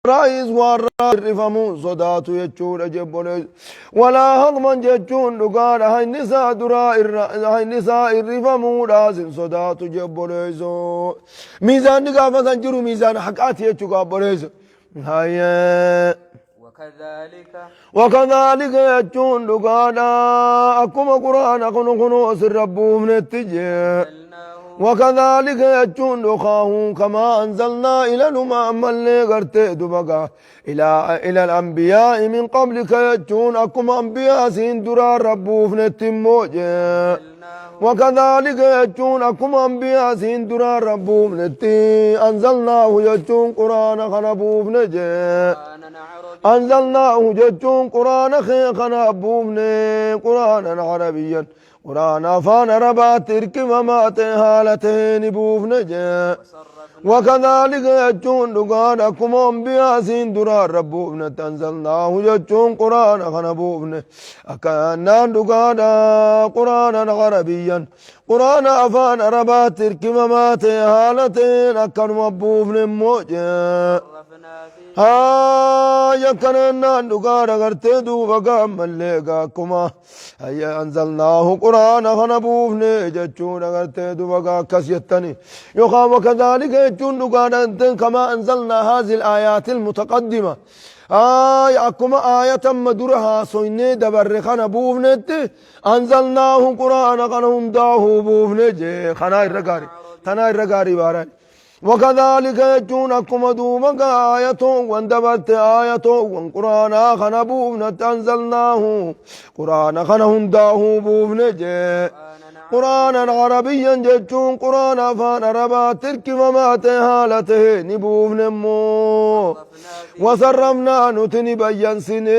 Raayis waarraa hir'ifamuu sodaatu jechuudha jebboleessu. Walaa hadman jechuun dhugaadha hayni isaa duraa irra hayni isaa hir'ifamuudhaas hin sodaatu jebboleessu. Miizaanni gaafa san jiru miizaana haqaati jechuudha obboleessu. Hayyee. وكذلك Wakadhaalika jechuun dhugaadha akkuma quraana kun kunoo sirra buufnetti jee. أنزلناه وكذلك يجون دخاه كما أنزلنا إلى الأمم اللي قرت دبقا إلى الأنبياء من قبلك يجون أكم أنبياء سين درا ربوف نتموج أنزلناه وكذلك يجون أكم أنبياء سين درا ربوف نتي أنزلناه يجون قرآن خنبوف نجي قرآنا عربيا أنزلناه جتون قرآن خيخنا بومني قرآنا عربيا قرآن فان ربات تركب ما تهالتين بوفنجا وصرفنا وكذلك يجون دقانكم أنبياء سين درا ربوبنا أنزلناه جتون قرآن خنبوبنا أكأنان دقانا قرآنا عربيا قرآن أفان ربات تركب ما تهالتين أكن مبوفن موجا صرفنا فيه Haaya kanannaan dhugaadha gartee duuba gaammallee gaakkuma hayya anzalnaahu quraana kana buufne jechuudha gartee duuba gaa akkas jettani yookaan wakadhaalika jechuun dhugaadha garteen kamaa anzalnaa haazil aayaatil mutaqaddima haaya akkuma aayatamma dura haasoynee dabarre kana buufnetti anzalnaahu quraana kana hundaahuu buufne jee kanaa irra gaarii tanaa irra gaarii baaraan وكذلك يجون أكما دوبك آية واندبرت آية وقرآن خنا بوفنة أنزلناه قرآن خنا هنداه بوفنة جي قرآنا قرآنا عربيا جتون قرآن فان ربا ترك وما تهالته نبوفن مو صرفنا فيه وصرفنا نتني بيان سنة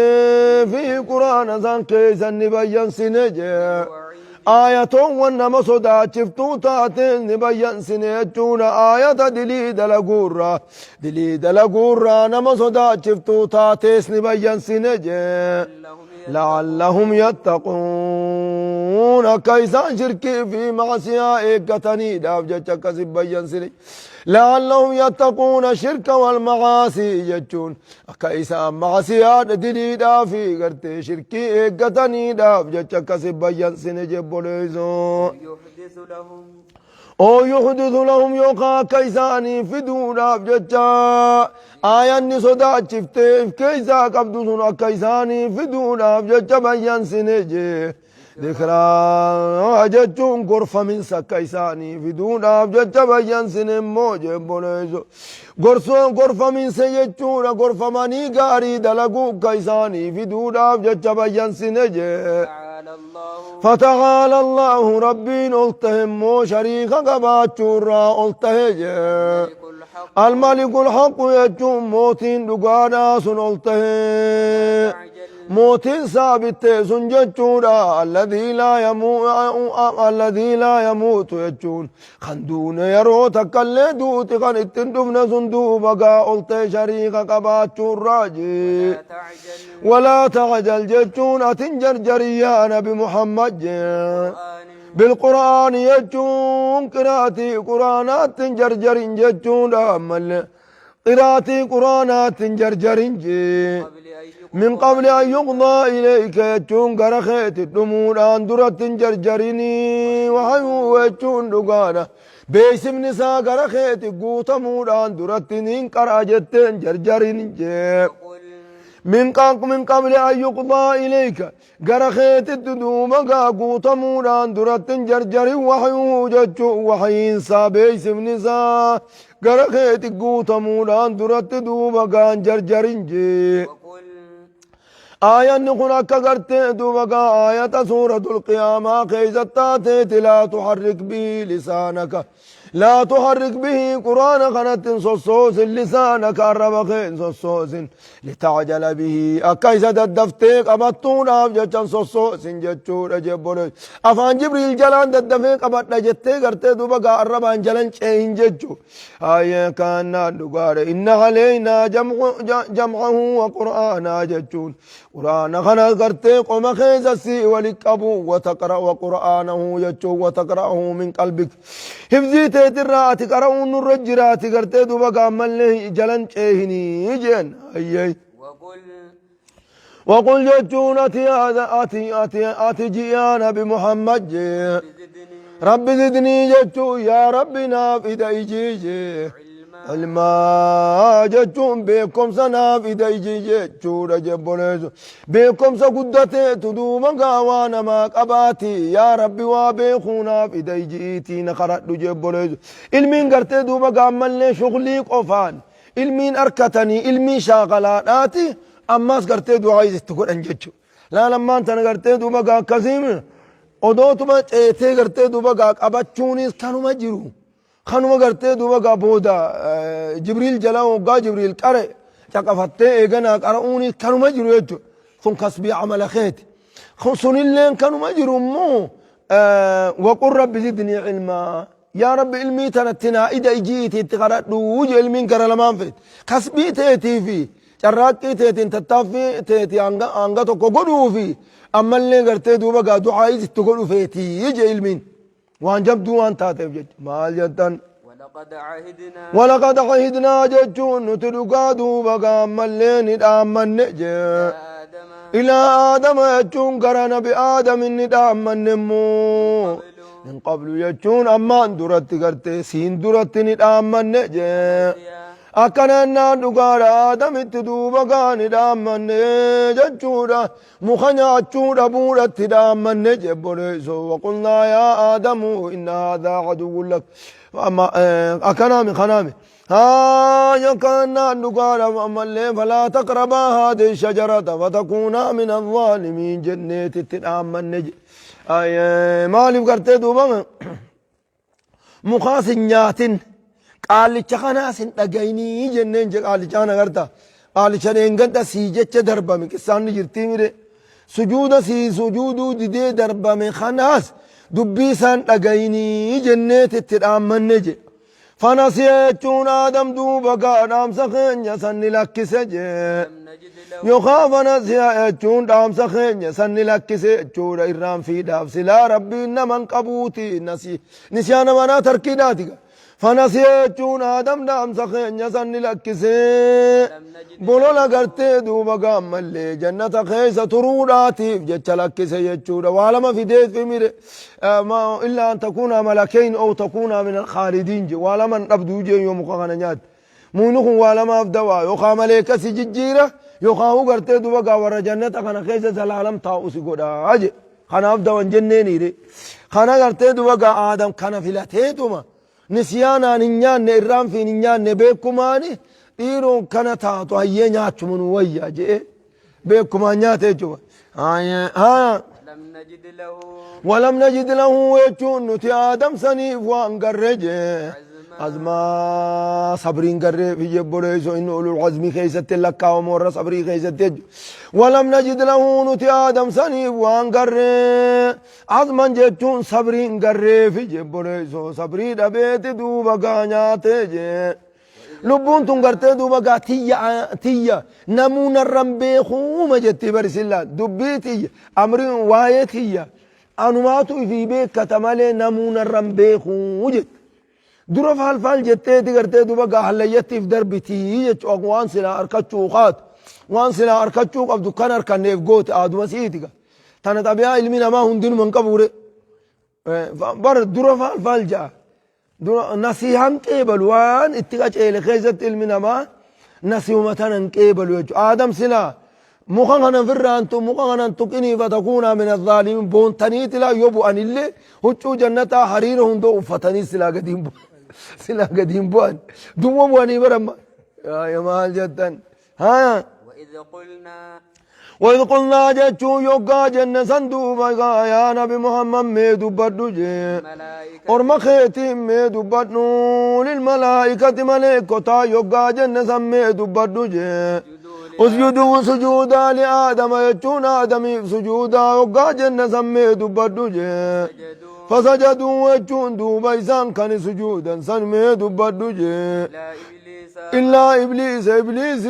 في قرآن زان كيسا نبيان سنة جي الوعيد Aayatoowwan nama sodaachiftuu taateen ni bayyansine jechuudha. Aayata dilii dalaguurraa dilii dalaguurraa nama sodaachiftuu taatees ni bayyansine jee. لعلهم لعلهم يتقون akka isaan shirkii fi macsiyaa eeggataniidhaaf jecha akkasi bayyansine. لعلهم يتقون الشرك والمعاصي jechuun akka isaan macsiyaa diliidhaa fi gartee shirkii eeggataniidhaaf jecha akkasi bayyansine jebboleessoo. يحدث لهم oo yuhdithu lahum yookaan akka isaanii fiduudhaaf jecha aayanni sodaachifteef keessaa qabdu sun akka isaanii fiduudhaaf jecha bayyansine jee dhikraa jechuun gorfaminsa akka isaanii fiduudhaaf jecha bayyansine immoo jebboleessu gorsoo gorfaminsa jechuudha gorfamanii gaarii dalaguu akka isaanii fiduudhaaf jecha bayyansine jee تعالى الله فتعالى الله ربين قلتهم مو شريك قباتشورا قلته الملك الحق الملك الحق يجوم موتين دقانا سن قلته تعجل موتين ثابت سن جتشورا الذي لا يموت الذي لا يموت يجون خندون يرو تكلي دوتي خن اتندفن صندوبا قلته شريك قباتشورا جي لا تعجل ولا تعجل جتون أتنجر جريا نبي محمد قرآن بالقرآن يجون قراءتي قرآنات جرجر جتون أمل قراءتي قرآنات جرجر جي قبل أن من يقضى قبل أن يقضى إليك يجون قرخيت الدمور أندرة جرجرني وحيو يجون دقانا بيسم نساء قرخيت قوتمور أندرة نين قرأ جرجرني جي قل من قبل أن يقضى إليك قرخيت الددوم قوتموران درت جرجر وحي جج وحي سابيس نساء قرخيت قوتموران درت دوم قان جرجر جي وقل آية نكون أكا دوبا آية سورة القيامة كيزت لا تحرك به لسانك لا تحرك به قرآن خنت صوصوس لسانك الرب صوصوس لتعجل به أكيس ددفتك أبطون أبجتن صوصوس جتشور جبول أفان جبريل جلان ددفك أبطنا جتك أرتي دوبا الرب جلان شين جتشو آية كان دقار إن علينا جمعه وقرآنا جتشون قرآن خنا قرتي قم خيز سي ولك أبو وتقرأ وقرآنه يجو وتقرأه من قلبك حفظي teetirraa ati qara'uun nurra jiraati gartee duuba gaammallee jalan ceehinii jeen ayyee. وقل وقل jechuun ati ati ati ati ji'aa nabi Muhammad jee. زدني Rabbi zidnii jechuun yaa Rabbi naaf ida ijii jee. علما Ilmaa jechuun beekumsa naaf ida ijii jechuudha jebboleessu. Beekumsa guddateetu duuba gaawaa namaa qabaati. Yaa Rabbi waa beekuu naaf ida ijiitii na kadhadhu jebboleessu. Ilmiin gartee duuba gaammallee shuglii qofaan ilmiin arkatanii ilmii shaakalaadhaati ammas gartee du'aa itti godhan jechuudha. Laalammaan tana gartee duuba gaa akkasiin odootuma ceetee gartee duuba gaa qabachuunis kanuma jiru. Kanuma gartee duuba gaa booda Jibriil jala hoggaa Jibriil qare caqafattee eeganaa qara'uunis kanuma jiru jechuudha. Sun kasbii amala keeti. Sunilleen kanuma jiru immoo waqul rabbi zidnii ilmaa. Yaa Rabbi ilmii tanatti naa ida ijiiti itti kadhadhu je ilmiin gara lamaan feeti. Kasbii teetii fi carraaqqii teetiin tattaaffii teetii hanga tokko godhuu fi ammallee gartee duuba gaa du'aayis itti godhu feetii je ilmiin. Waan jabduu waan taateef jecha. Maal jettan? ولقد عهدنا ولقد عهدنا jechuun nuti dhugaa duuba gaa ammallee ni dhaammanne jee. آدم إلى آدم jechuun gara nabi Aadam inni dhaammanne immoo. من قبل jechuun ammaan duratti gartee siin duratti ni dhaammanne jee. Akkana ennaan dhugaadha Aadamitti duuba gaa ni dhaammanne jechuudha. Muka nyaachuu dhabuudhatti dhaammanne jebboleesso. وقلنا يا آدم إن هذا عدو لك. أما أكنامي خنامي. ها يكنا dhugaadha ammallee فلا تقربا هذه الشجرة فتكونا من الظالمين jenneetitti dhaammanne je. Maaliif gartee duuba mukaas hin nyaatin qaalicha kanaas hin dhagayinii jenneen je qaalicha kana garta qaalicha dheengadha sii jecha darbame qissaan ni jirtii mire sujuuda sii sujuuduu didee darbame kanaas dubbii isaan dhagayinii jenneetitti dhaammanne je. فنسي jechuun Aadam duuba gaa dhaamsa keenya sanni lakkise jee. لم نجد له Yookaan فنسي jechuun dhaamsa keenya sanni lakkise jechuudha irraan fiidhaaf silaa rabbiin naman qabuuti nisyaana manaa tarkiidhaati. فنسي jechuun Aadam dhaamsa keenya sanni lakkise لم نجد bolola gartee duuba gaammallee jannata keessa turuudhaatiif jecha lakkise jechuudha. Waa lama fideef mire إلا أن تكونا ملكين أو تكونا من الخالدين je waa laman dhabduu jee yoo muka kana nyaatte. Mukni kun waa lamaaf dawaa yookaan maleeka si jijjiira yookaan hu gartee duuba gaa warra jannata kana keessa zalaalam taa'u si godhaa je. Kanaaf dawan jenneeniire. Kana gartee duuba gaa Aadam kana filateetuma nisyaanaan hin nyaanne irraan fiin hin nyaanne beekumaani dhiiroon kana taatu hayyee nyaachuma nu wayyaa jee beekumaan nyaate jechuudha. Haa. لم نجد له ولم نجد له jechuun nuti Aadam saniif waan garree jee. عزما sabriin garree fi jebboleessu inni أولو العزم keessatti lakkaa'amu warra sabrii keessatti jechuudha. ولم نجد له nuti Aadam saniif waan garree عزما jechuun sabriin garree fi jebboleessu sabrii dhabeeti duuba gaa nyaatee jee. Lubbuun tun gartee duuba gaa tiyya tiyya namuu narran beekuuma jetti barisillaa dubbii tiyya amriin waa'ee tiyya anumaatu ifii beekata malee namuu narran beekuu jette. Dura faal faal jetteeti gartee duuba gaa hallayyattiif darbitii jechuudha waan silaa harkachuu kaatu waan silaa harkachuu qabdu kan harkanneef goote aaduma siiti gaa. Tana xabiyaa ilmi namaa hundinuma hin qabuure. Bar dura faal faal ja'a. Dura nasihaan qeebalu waan itti qaceele keessatti ilmi namaa nasihuma tana hin qeebalu jechuudha. Aadam silaa muka kana firraantu muka kana tuqinii فتكونا من الظالمين boontanii tilaa yoo bu'anillee huccuu jannataa hariira hundoo uffatanii silaa gadi hin bu'an. Silaa gadi hin bu'an. Duwwa bu'anii baramma. Yaa maal jettan. Haa. وإذ قلنا وإذ قلنا jechuun yoggaa jenne san duuba gaa yaa nabi Muhammad mee dubbadhu jee. ملائكة Orma keetiin mee dubbadhu للملائكة maleekotaa yoggaa jenne san mee dubbadhu jee. اسجدوا اسجدوا سجودا لآدم jechuun Aadamiif sujuudaa yoggaa jenne san mee dubbadhu jee. سجدوا فسجدوا jechuun duuba isaan kan sujuudan san mee dubbadhu jee. إلا إبليس إلا إبليس إبليس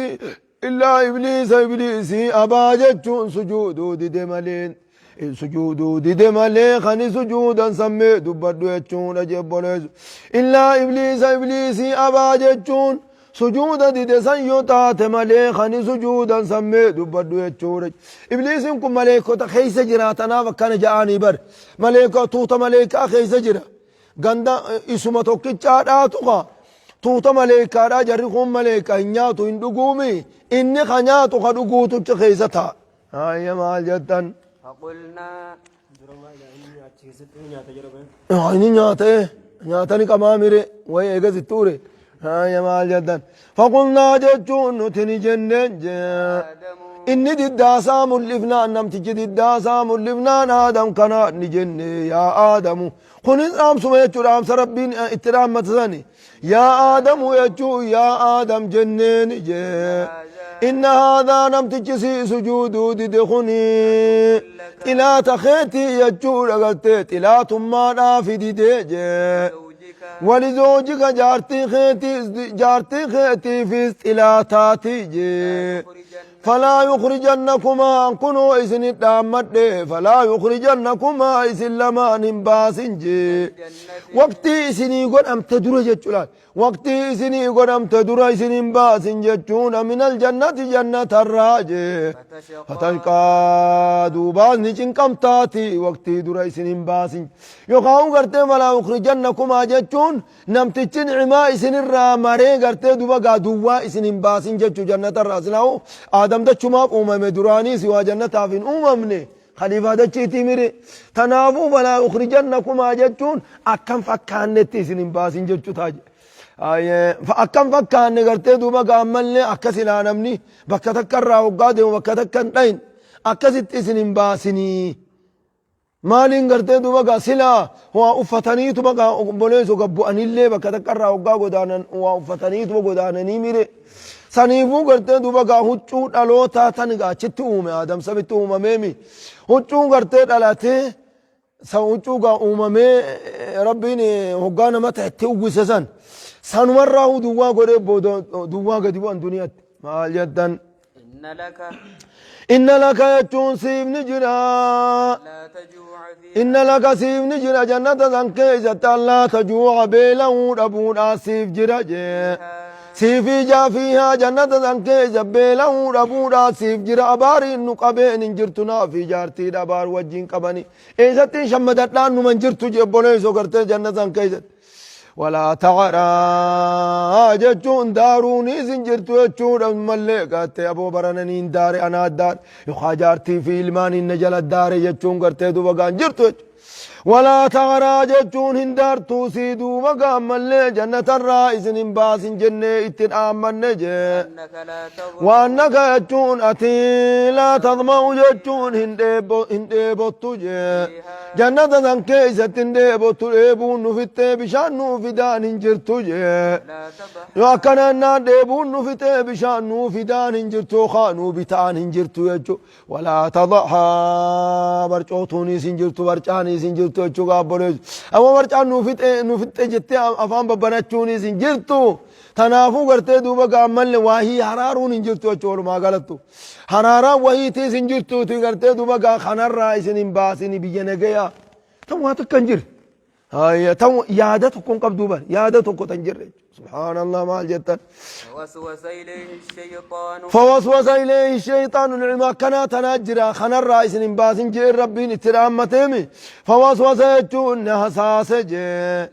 إلا إبليس إبليس أبى jechuun sujuuduu dide maleen. Sujuuduu dide malee kani sujuudan sammee dubbadhu jechuudha jebboleessu. Illaa ibliisa ibliisii abaa jechuun sujuuda dide san yoo taate malee kani sujuudan sammee dubbadhu jechuudha. Ibliisiin kun maleekota keessa jira tanaaf akkana ja'anii bar. Maleeka tuuta maleekaa keessa jira. Ganda isuma tokkichaadhaatu ka tuuta maleekaadhaa jarri kun maleeka hin nyaatu hin dhuguumi inni ka nyaatu ka dhuguutuchi keessa ta'a. Haayya maal jettan? فقلنا Dura waa ilaa inni achi keessatti ni nyaata jira bahe. Inni nyaata nyaata ni qamaa mire wayi eegas itti ure. Haayya maal jettan? Faqulnaa jechuun nuti ni jenneen jee. آدم Inni diddaasaa mul'ifnaan namtichi diddaasaa mul'ifnaan Aadam kana ni jenne yaa Aadamu. Kunis dhaamsuma jechuudha dhaamsa rabbiin itti dhaammata sani. Yaa Aadamu jechuun yaa Aadam jenneen jee. Inna haadhaa namtichi si sujuuduu dide kuni xilaata keetii jechuudha gartee xilaatummaadhaaf didee jee. زوجك ولزوجك jaartii keetii jaartii keetiifis xilaataatii jee. يخرجن فلا يخرجنكما كنوا إسن الدامد فلا يخرجنكما إسن لمان باسن جي الجنة وقتي إسني قد أم تدر جتشولان وقتي إسني قد أم تدر إسن باسن جتشون من الجنة جنة الراجي فتشقى فتلقى دوباس نجن كم تاتي وقتي در إسن باسن يقاو غرتي فلا يخرجنكما جتشون نمتچن عما إسن الرا مري غرتي دوبا غادوا إسن باسن جتشو جنة الراسناو آدم دچما أمم دراني سوى جنة في أممني خليفة دچيتي مري تنافو فلا يخرجنكما جتشون أكم فكانتي إسن باسن جتشو تاج Akkam fakkaanne gartee duuba gaammallee akkas ilaa namni bakka takka irraa hoggaa deemu bakka takka hin dhayin akkasitti isin hin baasinii. Maaliin gartee duuba gaa silaa waa uffataniituma gaa obboleessu gabbu'anillee bakka takka irraa hoggaa godaanan waa uffataniituma godaananii mire. Saniifuu gartee duuba gaa huccuu dhalootaa tan gaa achitti uume Aadam sabitti uumameemi. Huccuun gartee dhalatee san huccuu gaa uumamee rabbiin hoggaa nama ta'etti uwwise san sanumarraa duwwaa godhee booda duwwaa gadi bu'an duniyaatti. Maal jettan? إن لك Inna laka jechuun siif ni jira. لا تجوع فيها Inna laka siif ni jira jannata san keessatti allaa tajuu'a beela'uu dhabuudhaa siif jira jee. Siif ijaa fiihaa jannata san keessa beela'uu dhabuudhaa siif jira abaariin nu qabeen hin jirtu naaf ijaartii dhabaar wajjin qabani. Eessatti shammadadhaan numa hin jirtu jee obboleessoo gartee jannata san keessatti. Walaa ta'araa jechuun daaruunis hin jirtu jechuudha mallee gartee aboo barananii hin daare anaa daare yookaan jaartii fi ilmaan hin jala daare jechuun gartee duuba gaan jirtu jechuudha. Walaa ta'araa jechuun hin daartuu sii duuba gaan mallee jannatarraa isin hin baasin jennee itti dhaammanne jee. أنك لا تظمأ وأنك jechuun ati laa tadma'u jechuun hin dheebottu jee. Jannata san keessatti hin dheebottu dheebuun nu fixxee bishaan nuu fidaan hin jirtu jee. لا تضحى Yoo akkana naan dheebuun nu fixee bishaan nuu fidaan hin jirtu yookaan nuu bitaan hin jirtu jechuudha. Walaa tadhaa barcootuunis hin jirtu barcaanis hin jirtu jechuu gaabboleessu. Amma barcaan nuu fixee nu fixxe jettee afaan babbanachuunis hin jirtu. Tanaafuu gartee duuba gaammallee waahii haraaruun hin jirtu jechuu walumaa galattu. Haraaraan wahiitiis hin jirtuuti gartee duuba gaa kanarraa isin hin baasini biyya nagayaa. Tan waa takka hin jirre. Hayya tan yaada tokko hin qabdu bar yaada tokko tan jirre. Subhaanallah maal jettan. فوسوس إليه الشيطان فوسوس إليه الشيطان العلم كنا تناجرا خنا الرئيس باسن جي ربي اترامتيمي فوسوس يجون حساس جي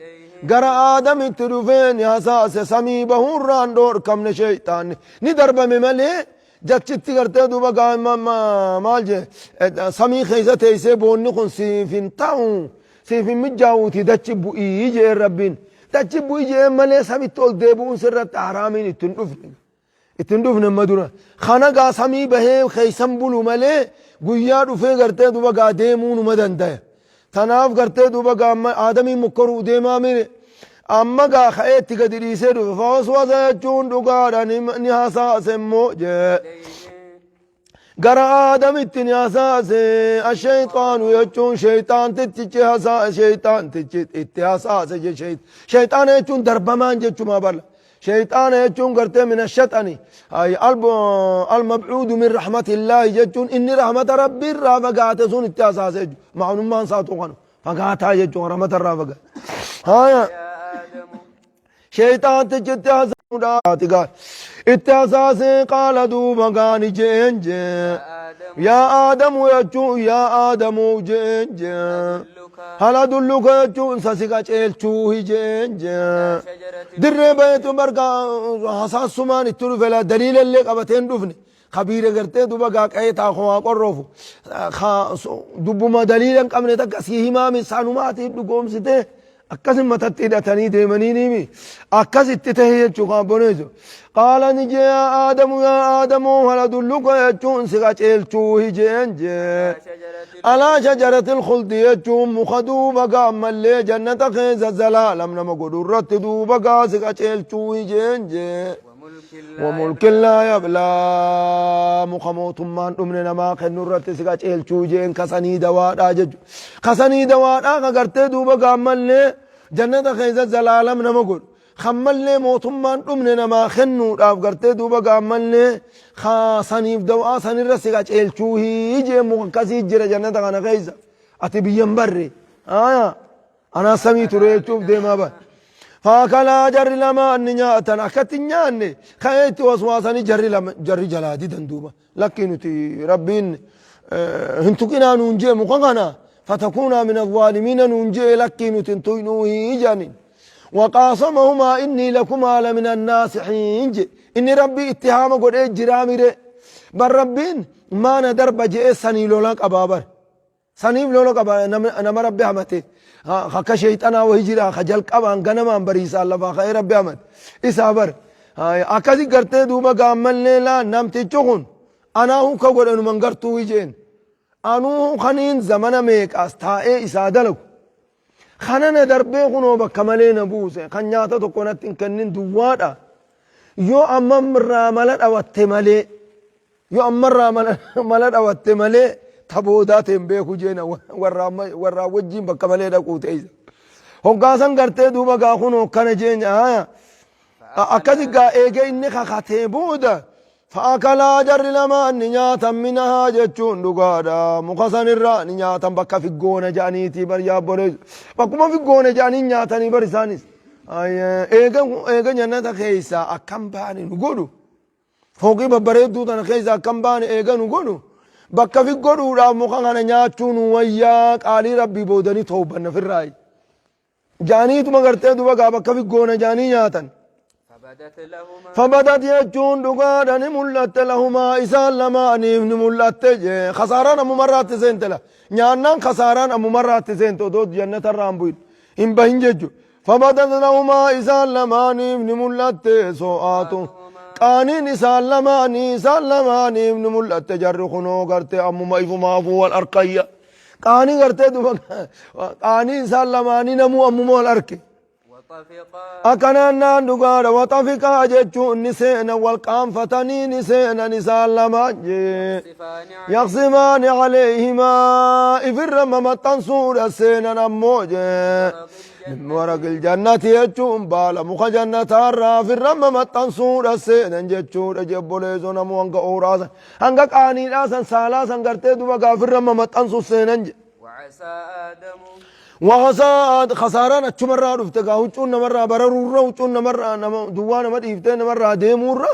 gara aadamitti dhufee ni hasaase samii bahuurraan dhoorkamne sheyxaanni ni darbame malee jachitti gartee duuba maal jee samii keessa teessee boonni kun siif hin ta'u siif hin mijaa'uuti dachi bu'ii jee rabbiin dachi bu'ii jee malee samitti ol deebi'uun sirratti haraamiin ittiin dhufne. Ittiin dhufne amma dura. Kana gaa samii bahee keessan bulu malee guyyaa dhufee gartee duuba gaa deemuu numa dandaya. Tanaaf gartee duuba gaa amma aadamiin mokkoruu deemaa mire. Amma gaa ka'ee itti gadi dhiisee dhufe fawaswasa jechuun dhugaadha ni hasaase immoo jee. Gara aadamitti ni hasaase ashayxaanu jechuun shayxaantichi hasaa shayxaantichi itti hasaase je shayxaana jechuun darbamaan jechumaa bala. Sheyxaana jechuun gartee min ashaxani almabcuudu min rahmatillaahi jechuun inni rahmata rabbii irraa fagaate sun itti hasaase jechuudha. Ma'anummaan isaatu kanu fagaataa jechuun rahmata irraa fagaate. Haya. يا آدم Sheyxaantichi itti hasaasuudhaati gaa. Itti hasaasee qaala duuba gaani jeen jee. آدم Yaa Aadamu jechuun yaa Aadamu jeen jee. أدلك Hal adulluka jechuun sasi qaceelchuu jeen jee. شجرة Dirree baheetu barga hasaasumaan itti dhufe laa daliila illee qabatee hin dhufne. Kabiira gartee duba gaa qa'ee taakoo haa qorroofu. Dubbuma daliila hin qabne takka sii himaami saanumaatii dhugoomsitee akkasin matatti hidhatanii deemanii niimi. Akkas itti tahe jechuu kan boneessu. Qaala ni jee yaa Aadamu yaa Aadamu hal adulluka jechuun si qaceelchuu jeen jee. شجرة Alaa shajaratil khuldi jechuun muka duuba gaa ammallee jannata keessa zalaalam nama godhu irratti duuba gaa si qaceelchuu jeen jee. وملك لا وملك لا يبلى muka mootummaan dhumne namaa kennu irratti si qaceelchuu jeen kasanii dawaadhaa jechu. Kasanii dawaadhaa ka gartee duuba gaa ammallee jannata keessa zalaalam nama godhu. Kammallee mootummaan dhumne namaa kennuudhaaf gartee duuba gaa ammallee saniif dawaa sanirra si qaceelchuu jeen muka akkasii jira jannata kana keessa. Ati biyyan barre. Aayaa. Anaa samii ture jechuuf deemaa bara. Faakalaa jarri lama ni nyaatan akkatti hin nyaanne ka'ee itti waswaasanii jarri lama jarri jalaa didan duuba. Lakkii nuti rabbiin hin tuqinaa nuun jee muka kana fatakuunaa min azaalimiina nuun jee lakkii nuti hin tuqnuu jedhaniin. Waqaasamahumaa innii lakumaa lamina annaasixiin je. Inni rabbii ittihaama godhee jiraa mire. Bar rabbiin maana darba je'ee sanii lola qabaa bar. Saniif lola qaba nama rabbi hamate. Akka sheexanaa wahi jira ka jalqabaan ganamaan bariisaan lafaa ka'ee rabbi hamate. Isaa bar. Akkasi gartee duuba gaammallee laa namtichi kun anaa huka godhe numan gartuu ijeen. Anuu kaniin zamana meeqaas taa'ee isaa dalagu. Kana na darbee kunoo bakka malee na buuse kan nyaata tokko natti hin kennin duwwaadha. Yoo amma irraa mala dhawatte malee yoo amma irraa mala dhawatte malee taboodaa ta'e hin beeku jeena warraa wajjin bakka malee dhaquu ta'e. Hoggaasan gartee duuba gaa kunoo kana jeenya haya. Akkasi gaa eegee inni kakatee booda fa'akalaa jarri lamaan ni nyaatan minahaa jechuun dhugaadha. Muka sanirraa ni nyaatan bakka figgoona jedhaniitii bar yaabboleessu. Bakkuma figgoona jedhanii nyaatanii bar isaanis. Eega jannata keessaa akkam baane nu godhu. Fooqii babbareedduu tana keessa akkam baane eega nu godhu. Bakka figgodhuudhaaf muka kana nyaachuu nu wayyaa qaalii rabbii boodanii toobbanna firraayi. Jaaniituma gartee duba gaa bakka figgoona jaanii nyaatan. فبدت لهما Fabadat jechuun dhugaadha ni mul'atte lahumaa isaan lamaaniif ni mul'atte jee. Khasaaraan ammumarraatti seente la. Nyaannaan khasaaraan ammumarraatti seente odoo jannatarraa hin bu'in. Hin bahin jechuudha. Fabadat lahumaa isaan lamaaniif ni mul'atte so'aatu. Qaaniin isaan lamaanii isaan lamaaniif ni mul'atte jarri kunoo gartee ammuma ifumaafuu wal arkayya. Qaanii gartee duba qaanii isaan lamaanii namuu ammuma wal arke. وطفقا Akkanaan naan dhugaadha waxafiqaa jechuun ni seenan wal qaanfatanii ni seenan isaan lamaan jee. يخصفان عليه Yaqsimaani alayhimaa ifirra mamaxxansuudha seenan ammoo jee. Min waraqil jannati jechuun baala muka jannataarraa ifirra mamaxxansuudha seenan jechuudha jebboleessoo namuu hanga ooraasan hanga qaaniidhaasan saalaasan gartee duba gaafirra mamaxxansu seenan je. وعسى آدم Wahasaa khasaaraan achumarraa dhufte gaa huccuun namarraa bararuurra huccuun namarraa nama duwwaa nama dhiiftee namarraa deemuurra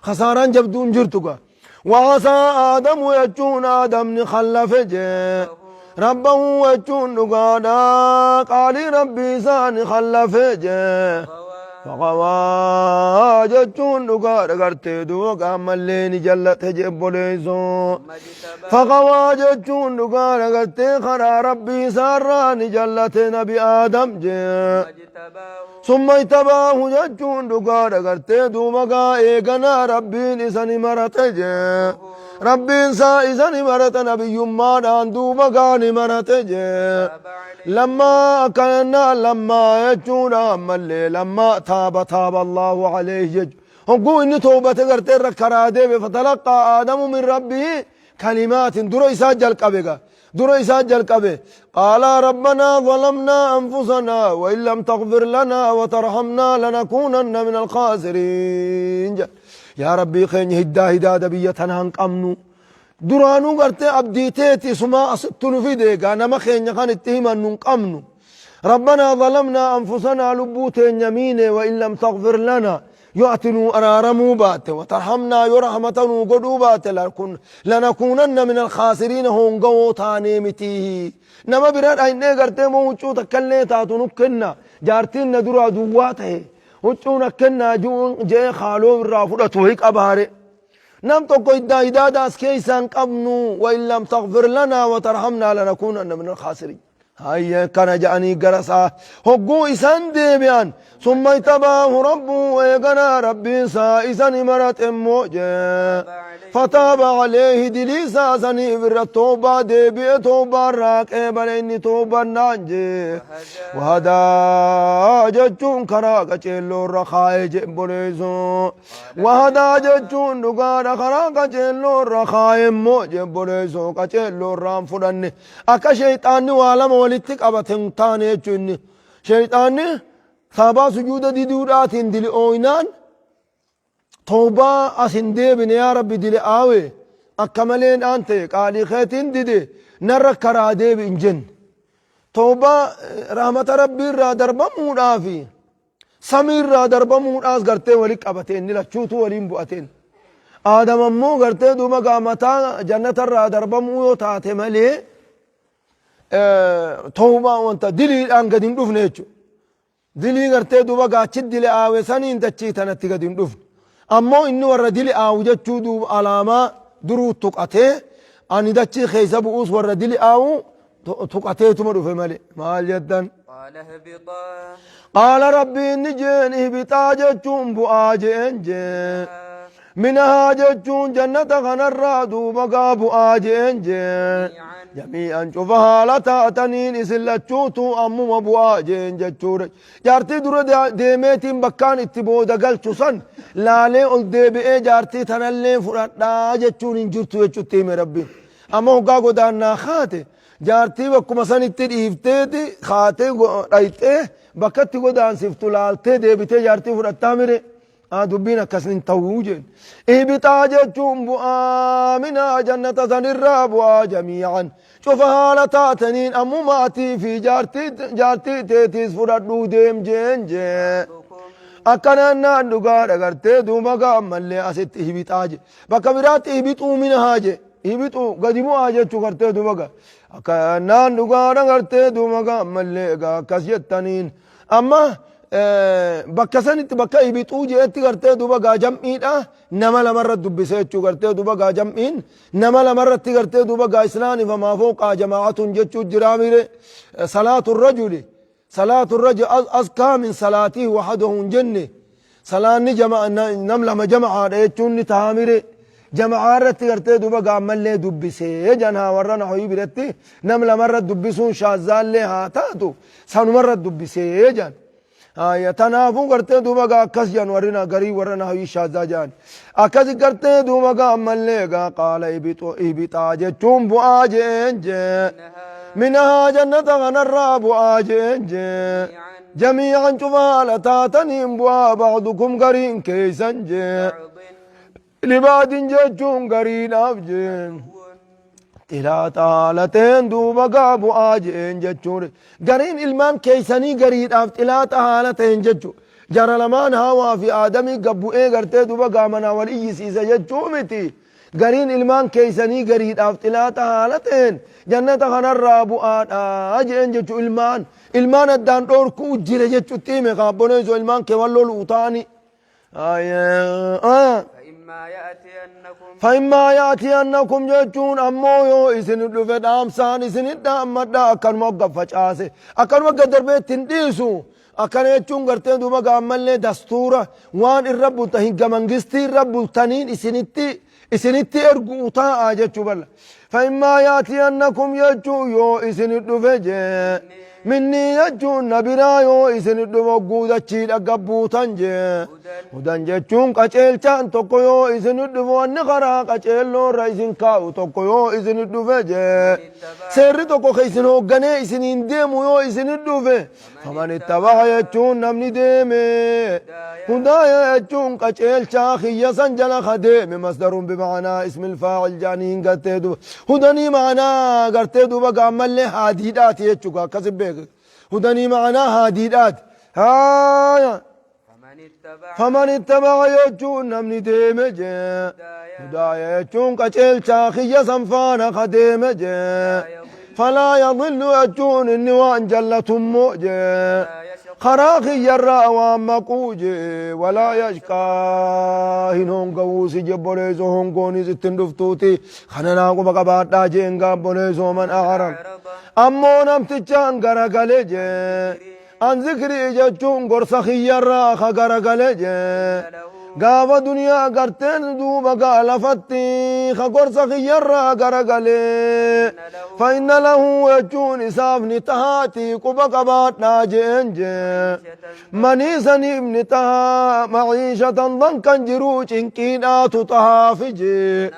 khasaaraan jabduun jirtu gaa. Wahasaa Aadamu jechuun Aadamni khallafe jee. Rabbahu jechuun dhugaadha qaalii rabbii isaani khallafe jee. غوى Faqawaa jechuun dhugaadha gartee duuba gaammallee ni jallate jee obboleessoo. ثم اجتباه Faqawaa jechuun dhugaadha gartee karaa rabbii isaarraa ni jallate nabi Aadam jee. ثم اجتباه Summa ijtabaahu jechuun dhugaadha gartee duuba gaa eeganaa rabbiin isa ni marate jee. Rabbiin isaa isa ni marate nabiyyummaadhaan duuba gaa ni marate jee. تاب عليه Lammaa akkana lammaa jechuudha ammallee lammaa taaba taaba Allahu alayhi jechuudha. Hogguu inni toobate gartee irra karaa deebe fatalaqaa aadamu min rabbihi kalimaatin dura isaa jalqabe gaa. Dura isaa jalqabe. Qaala rabbanaa zalamnaa anfusanaa wa in lam taghfir lanaa wa tarhamnaa lanakuunanna min alkhaasiriin jedhe. Yaa Rabbii keenya hiddaa hidaada biyya tanaa hin qabnu. Duraanuu gartee abdii teeti isumaa asitti nu fide egaa nama keenya kan itti himannu hin qabnu. Rabbanaa zalamnaa anfusanaa lubbuu teenya miine wa in lam taghfir lanaa yoo ati nuu araaramuu baatte wa tarhamnaa yoo rahmata nuu godhuu baatte lanakuunanna min alkhaasiriina hoongawoo taanee mitii. Nama bira dhaynee gartee moo huccuu takkallee taatu nu kenna jaartiin na duraa duwwaa tahe huccuu na kennaa je'ee khaaloo irraa fudhatu wayi qabaare. Nam tokko iddaa hidaada as keessaa hin qabnu wa in lam taghfir lanaa wa tarhamnaa lanakuunanna min alkhaasiriin. Hayya kana ja'anii gara isaa hogguu isaan deebi'an summa ijtabaahu rabbuhu eeganaa rabbiin isaa isa ni marate immoo jee fataaba aleehi dilii isaa saniif irra toobaa deebi'e toobaa irraa qeebale inni toobannaan jee wahadaa jechuun karaa qaceelloo irra kaa'e jee boleessoo Wahadaa jechuun dhugaadha karaa qaceelloo irra kaa'e immoo jebboleessoo qaceelloo irraa hin fudhanne akka sheeyxaanni waa lama walitti qabate hin taane jechuu inni sheeyxaanni sababaa sujuuda diduudhaatiin dili ooynaan tawbaa as hin deebine yaa rabbi dili aawe akka malee naan ta'e qaalii keetiin dide narra karaa deebi hin jenne tawbaa rahmata rabbii irraa darbamuudhaafi Samii irraa darbamuudhaas gartee wali qabate inni lachuutu waliin bu'ateen. Aadam ammoo gartee duuba gaa mataa jannata irraa darbamuu yoo taate malee tawbaa wanta diliidhaan gadi hin dhufne jechuudha. Dilii gartee duuba gaa achi dili aawe saniin dachii tanatti gadi hin dhufne. Ammoo inni warra dili aawu jechuu duuba alaamaa duruu tuqatee ani dachii keessa bu'uus warra dili aawu tuqateetuma dhufe malee maal jettan Qaala ihbixaa. Qaala rabbiin ni jeen ihbixaa jechuun bu'aa jeen jeen minahaa jechuun jannata kanarraa duuba gaa bu'aa jeen jeen jamii'an cufa haala taataniin isin lachuutu ammuma bu'aa jeen jechuudha jaartii dura deemeetiin bakkaan itti booda galchu san laalee ol deebi'ee jaartii tanallee fudhadhaa jechuun hin jirtu jechutti hime rabbiin Amma hoggaa godaannaa kaate jaartii bakkuma sanitti dhiifteeti kaatee dhayxee bakka itti godaansiftu laaltee deebitee jaartii fudhattaa mire. Haa dubbiin akkas hin ta'uu jeen. Ihbixaa jechuun bu'aa minaa jannata sanirraa bu'aa jamii'an. Cufa haala taataniin ammumaatii fi jaartii teetiis fudhadhuu deem jeen jee. Akkanaan naan dhugaadha gartee duuba gaammallee asitti ihbixaa jee. Bakka biraatti ihbixuu minhaa jee. Ihbixuu gadi bu'aa jechuu gartee duuba ga. Akka naan dhugaadha gartee duuba ga ammallee egaa akkas jettaniin. Amma bakka sanitti bakka ihbixuu jeetti gartee duuba gaa jam'iidha nama lamarra dubbise jechuu gartee duuba gaa jam'iin nama lamarratti gartee duuba gaa islaani famaa fooqaa jamaa'atun jechuu jiraa mire salaatu rajuli Salaatu rajul azkaa min salaatihi wahadahu hin jenne salaanni nam lama jamacaadha jechuun ni tahaa mire jamacaa irratti gartee duuba gaammallee dubbisee janhaa warra nahoyii biratti nam lamarra dubbisuun shaazzaallee haa taatu sanumarra dubbisee jan Haya tanaafuu gartee duuba gaa akkas jan warri na garii warra nahoyii shaazzaa jaan akkasi gartee duuba gaa ammallee gaa qaala ibixaa jechuun bu'aa jeen jee Minhaa jannata kanarraa bu'aa jeen jee. Jamii'an cufa haala taataniin bu'aa ba'dukum gariin keeysan jee. Libaadin jechuun gariidhaaf jee. Xilaata haala ta'een duuba gaa bu'aa jeen jechuun gariin ilmaan keeysanii gariidhaaf xilaata haala ta'een jechuudha. Jara lamaan Haawaa fi Aadamii gad bu'ee gartee duuba gaamanaa wal iyyisiisa jechuu miti. Gariin ilmaan keeysanii gariidhaaf xilaata haala ta'een jannata kanarraa bu'aadha je'een jechu ilmaan ilmaan addaan dhoorkuu jira jechutti hime kaabboneeyso ilmaan kee wal loluu ta'ani. فإما يأتينكم Fa'immaa yaatiyannakum jechuun ammoo yoo isin dhufe dhaamsaan isin dhaammadha akkanuma gad facaase akkanuma gad darbee ittiin dhiisu Akkana jechuun gartee duuba gaa ammallee dastuura waan irra bultan higga mangistii irra bultaniin isinitti isinitti ergu'u taa'a jechuu balla. Fa'immaa yaatiyannakum jechuu yoo isin dhufe jee. Minnii jechuun na biraa yoo isin dhufe hogguu dachiidha gabbuutan jee. Hudan jechuun qaceelchaan tokko yoo isin dhufe, wanni karaa qaceelloo irra isin kaa'u tokko yoo isin dhufe jee. Seerri tokko ka isin hoogganee isiniin deemu yoo isin dhufe. Faman ittaba'a jechuun namni deeme. Hudaaya jechuun qaceelchaa kiyya san jala ka deeme, masdarun bima'anaa ismil faa'il jedhaniin gartee duba. Hudanii ma'anaa gartee duba gaammallee haadiidhaati jechuudha, akkasi beek. Hudanii ma'anaa haadiidhaati. Haaya. Faman Faman ittaba'a jechuun namni deeme jee. Hudaaya jechuun qaceelchaa kiyya san faana ka deeme jee. Falaa yadillu jechuun inni waan jallatummoo jee. Karaa kiyyarraa waan maquu jee. Walaa yashqaa, hin hongawuusi jebboleessoo, hongoonis ittiin dhuftuuti. Kana naa quba qabaadhaa jeen gaabboleessoo. Man a'rada, ammoo namtichaan garagale jee. An zikrii jechuun gorsa kiyyarraa ka garagale jee. Gaafa duniyaa garteen duuba gaa lafatti ka gorsa kiyyarraa garagale. Fa inna lahu jechuun isaaf ni tahaati, quba qabaadhaa jeen jee. Manii saniif ni tahaa maciishatan dankan, jiruu cinqiidhaatu tahaafi jee.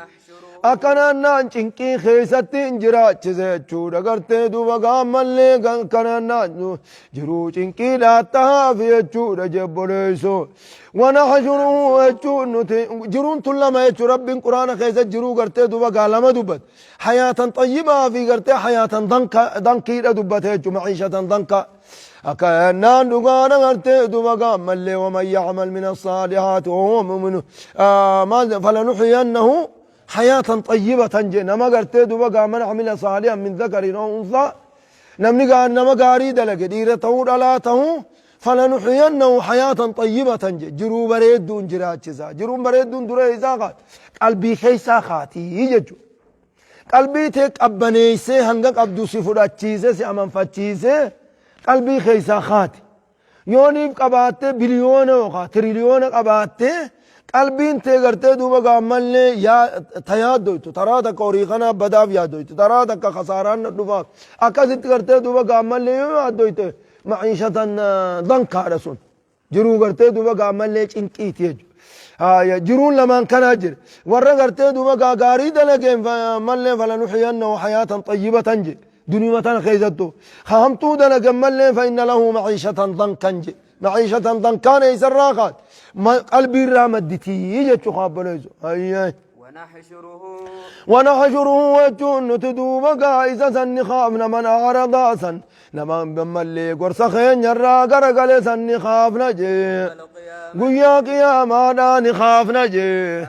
Akkanaan naan cinqii keessatti hin jiraachise jechuudha gartee duuba gaammallee kanaan naan jiruu cinqiidhaa tahaafi jechuudha jebboleessoo. Wanaxshuruhu jechuun nuti jiruun tun lama jechuu. Rabbiin Quraana keessa jiruu gartee duuba gaa lama dubbate. Hayaatan xayyibaa fi gartee hayaatan dankiidha dubbate jechuu, maciishatan danka. Akkanaan dhugaadha gartee duuba gaammallee. Waman yacmal min assaalihaati wahuwa mu'minu falanuxyiyannahu hayaatan xayyibatan je. Nama gartee duuba gaa man amila saalihan min dhakarin aw unthaa, namni gaa nama gaarii dalage, dhiira ta'uu dhalaa ta'uu, falanuxyiyannahu hayaatan xayyibatan je, jiruu bareedduun jiraachisa. Jiruun bareedduun dura isaa kaati? Qalbii keessaa kaatii jechuudha. Qalbii tee qabbaneessee, hanga qabdu si fudhachiisee, si amanfachiisee, qalbii keessaa kaati. Yooniif qabaattee biliyoona yookaan tiriliyoona qabaattee, qalbiin tee gartee duuba gaammallee yaa ta yaaddoytu, taraa takka horii kanaa badaaf yaaddoytu, taraa takka kasaaraan na dhufaaf, akkasitti gartee duuba gaammallee yoo yaaddoyte, maciishatan dankaadha sun, jiruu gartee duuba gaammallee cinqiiti jechuudha. Jiruun lamaan kanaa jira. Warra gartee duuba gaarii dalageen mallee falanuxyiyannahu hayaatan xayyibatan je. Duniyuma tana keessattuu. Hamtuu dalagan mallee fa inna lahu maciishatan dankan je. Maciishatan dankaan eessarraa kaat? Qalbiirraa madditii jechuu kaabboleessu. Ayyee. ونحشره ونحشره jechuun nuti duuba gaa isa san ni kaafna. Man a'rada san, nama mallee gorsa keenyarraa garagale san ni kaafna jee. القيامة Guyyaa qiyaamaadhaa ni kaafna jee.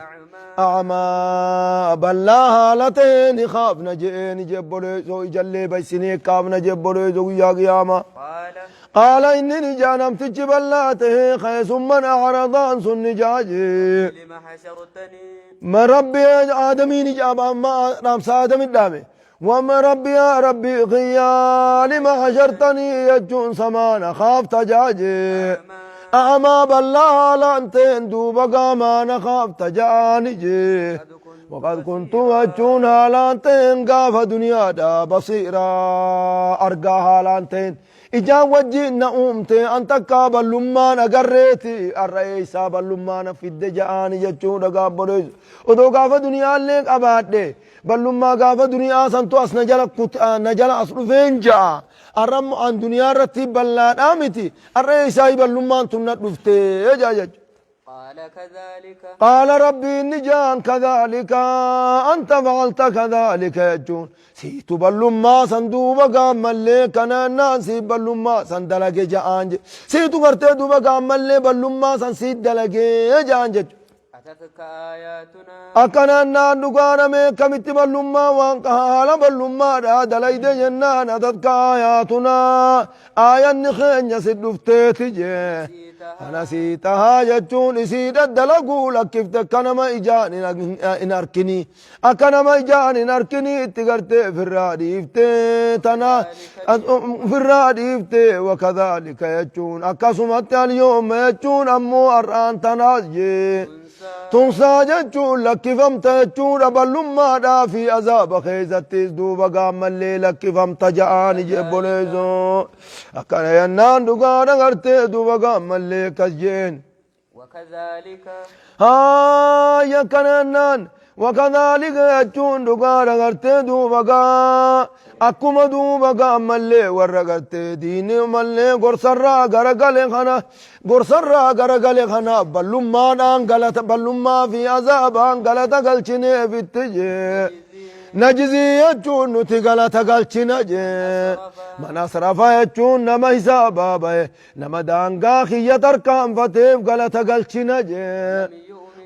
أعمى A'maa, ballaa haala ta'ee ni kaafna jee ni jebboleessoo, ijallee baysinee kaafna jebboleessoo guyyaa qiyaamaa. قال قال inni ni jaa, namtichi ballaa ta'ee keessumman a'radaan sun ni jaa jee. لم حشرتني ما ربي آدمي نجاب أما رامس آدم الدامي وما ربي يا ربي خيا لما حشرتني يجون سمانا خاف تجاجي أعمى بلا لانتين دوبا قاما خاف تجاني جي. وقد كنت وجون هالانتين قاف دنيا دا بصيرا، أرقى هالانتين ijaan wajjin na uumte an takkaa ballummaan agarreeti, har'a eeysaa ballummaa na fidde ja'aani jechuudha gaabboleessu. Odoo gaafa duniyaallee qabaadhe, ballummaa gaafa duniyaa santu as na jala na jala as dhufeen ja'a. Har'a immoo an duniyaa irratti ballaadhaa miti, har'a eeysaa ballummaan tun na dhufte jaa jechuudha. قال كذلك قال ربي نجان كذلك أنت فعلت كذلك jechuun siitu ballummaa san duuba gaammallee kana naan si ballummaa san dalage ja'aan je. Siitu gartee duuba gaammallee ballummaa san si dalage ja'aan jechu. أتتك آياتنا Akkanaan naan dhugaaname kamitti ballummaa waan haala ballummaadha dalayde jennaan, أتتك آياتنا, aayanni keenya si dhufteeti jee. فنسيتها jechuun isiidha dalaguu lakkifte, akka nama ijaan hin arkini, akka nama ijaan hin arkini itti gartee firraa dhiifte, tana firraa dhiifte. وكذلك jechuun akkasumatti, اليوم jechuun ammoo har'aan tanaas jee. Tumsaa jechuun lakkifamta jechuudha ballummaadhaa fi azaaba keessattis duuba gaammallee lakkifamta ja'aani jebboleessoo. Akkana jennaan dhugaadha gartee duuba gaammallee akkas jeen. وكذلك Haaya akkana jennaan wakadhaalika jechuun dhugaadha gartee duuba gaa akkuma duuba gaammallee warra gartee diinii mallee gorsarraa garagale kana gorsarraa garagale kana ballummaadhaan galata ballummaa fi azaabaan galata galchineefitti jee. Najzii jechuun nuti galata galchina jee. Man asrafa jechuun nama hisaabaa bahe nama daangaa kiyya tarkaanfateef galata galchina jee.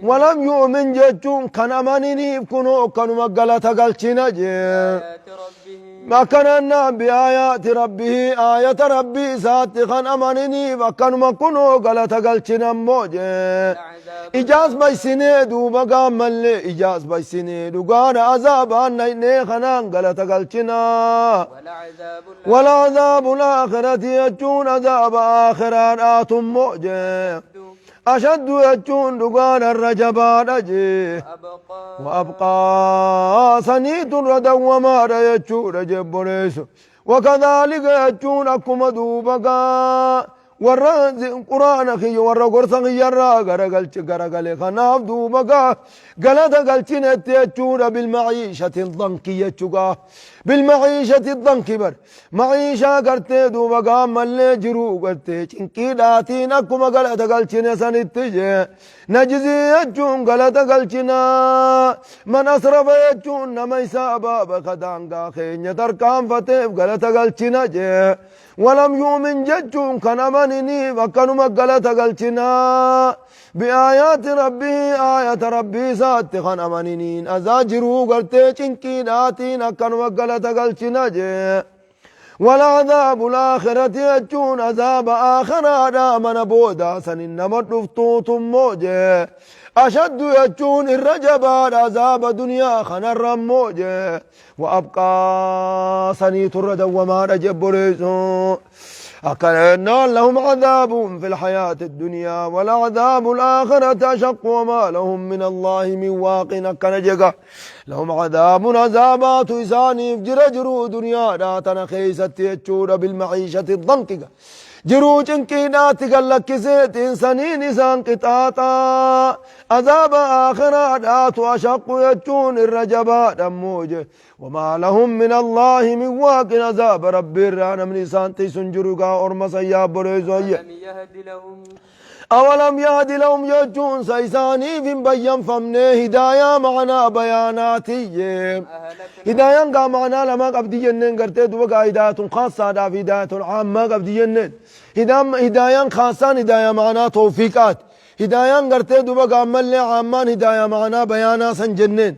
لم يؤمن ولم يؤمن jechuun kan amaniniif kunoo akkanuma galata galchina jee. بآيات ربه Akkanannaan biaayaati rabbihi aayata rabbii isaatti kan amaniniif akkanuma kunoo galata galchina immoo jee. العذاب Ijaas baysinee duuba gaammallee ijaas baysinee dhugaadha azaabaan naynee kanaan galata galchinaa. ولعذاب والعذاب الآخرة jechuun azaaba aakhiraadhaatu immoo jee. الأشد أشد jechuun dhugaadha irra jabaadha jee. أبقى وأبقى سنيت ردوما يجور جبريس وكذلك يجون أكما دوبكا ورا قرآن خي ورا قرص خي را غرغل غرغل خناف دوبكا غلط غلچنت يجور بالمعيشة الضنك يجوغا بالمعيشة الضنك بر معيشة غرتي دوبكا ملي جرو غرتي چنكي داتين أكما غلط غلچن سنت نجزي يجون غلط غلچنا من أسرف يجون نما حسابا بخدانغا خين تركان فتيف غلط غلچنا جي ولم يؤمن ججون كان أمنني وكانوا غلط غلچنا بآيات ربي آية ربي سات خان أمننين أزاجرو غلطي چنكي داتين أكانوا غلط غلچنا جي والعذاب الآخرة يجون عذاب آخرة دامن بودا سنن مدفتوت موجة أشد يجون الرجب عذاب دنيا خن الرموجة وأبقى سنيت الردى وما رجب ريسو أكلنا لهم عذاب في الحياة الدنيا ولعذاب الآخرة أشق وما لهم من الله من واق أكنجك لهم عذاب عذابات إساني جرجروا دنيا لا تنخيست يجور بالمعيشة الضنك jiruu cinqiidhaatti gallakkiseetiin saniin isaan qixaaxaa azaaba aakhiraadhaatu ashaqqu jechuun irra jabaadha mooje wamaa lahum min allaahi min waaqin azaaba rabbii irraa namni isaan tiisun jiru gaa orma san yaabboleessu ayye ألم يهد لهم أولم يهد لهم jechuun sa isaaniif hin bayyanfamne hidaayaa ma'anaa bayaanaatiyye أهلكنا هدايان قا معنا لما قبدي جنن قرتي دوبا قا هداية خاصة دا في هداية عامة قبدي جنن هدايان خاصان هداية معنا توفيقات هدايان قرتي دوبا قا ملي عامان هداية معنا بيانا سن جنن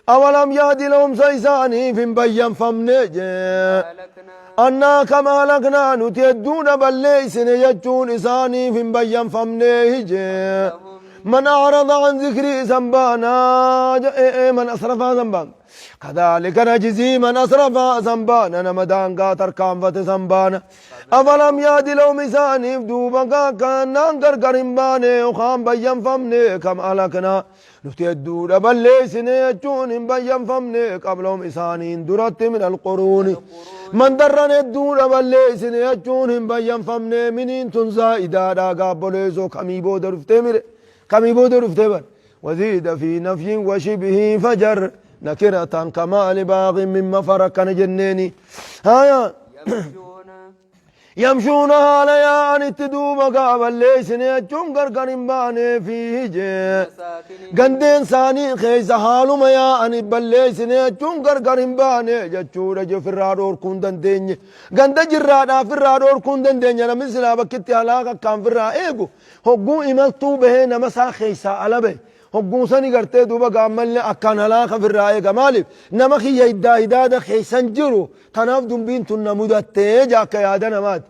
أولم يهدي لهم سيساني في بيان فمني أهلكنا أنا كما لقنا نتيدون بل ليس يجون إساني في بيان فمني لهم من أعرض عن ذكري ذنبانا من أسرف ذنبان كذلك نجزي من أسرف ذنبانا نمدان قاتر كانفة ذنبانا أفلم يهد لهم إساني دوبا كان غرغر باني وخام بيان فمني كم أهلكنا نتيدون بل ليس يجون بيان فمني قبلهم إساني درت من القرون من درن الدون بل ليس يجون بيان فمني منين تنزا إذا دا قابلوا كمي بودر فتمر كم بودر افتبر وزيد في نفي وشبه فجر نكرة كما لباغ مما فرق جنيني هايا يمشون يمشون هاليا أن التدوب قابل ليس نيجون قرقر باني فيه جي مساكن Gandeen isaanii keessa haaluma yaa'anii balleessine jechuun gargar hin baane jechuudha ofirraa dhoorkuu hin dandeenye. Ganda jirraadhaa ofirraa dhoorkuu hin dandeenye namni silaa bakkitti halaaka akkaan ofirraa eegu hogguu imaltuu bahee nama isaa keessaa ala bahe. Hogguu sani gartee duuba gaammallee akkaan halaaka ofirraa eega maaliif nama kiyya hiddaa hidaada keessan jiru kanaaf dubbiin tun na mudattee jaa akka yaada namaati.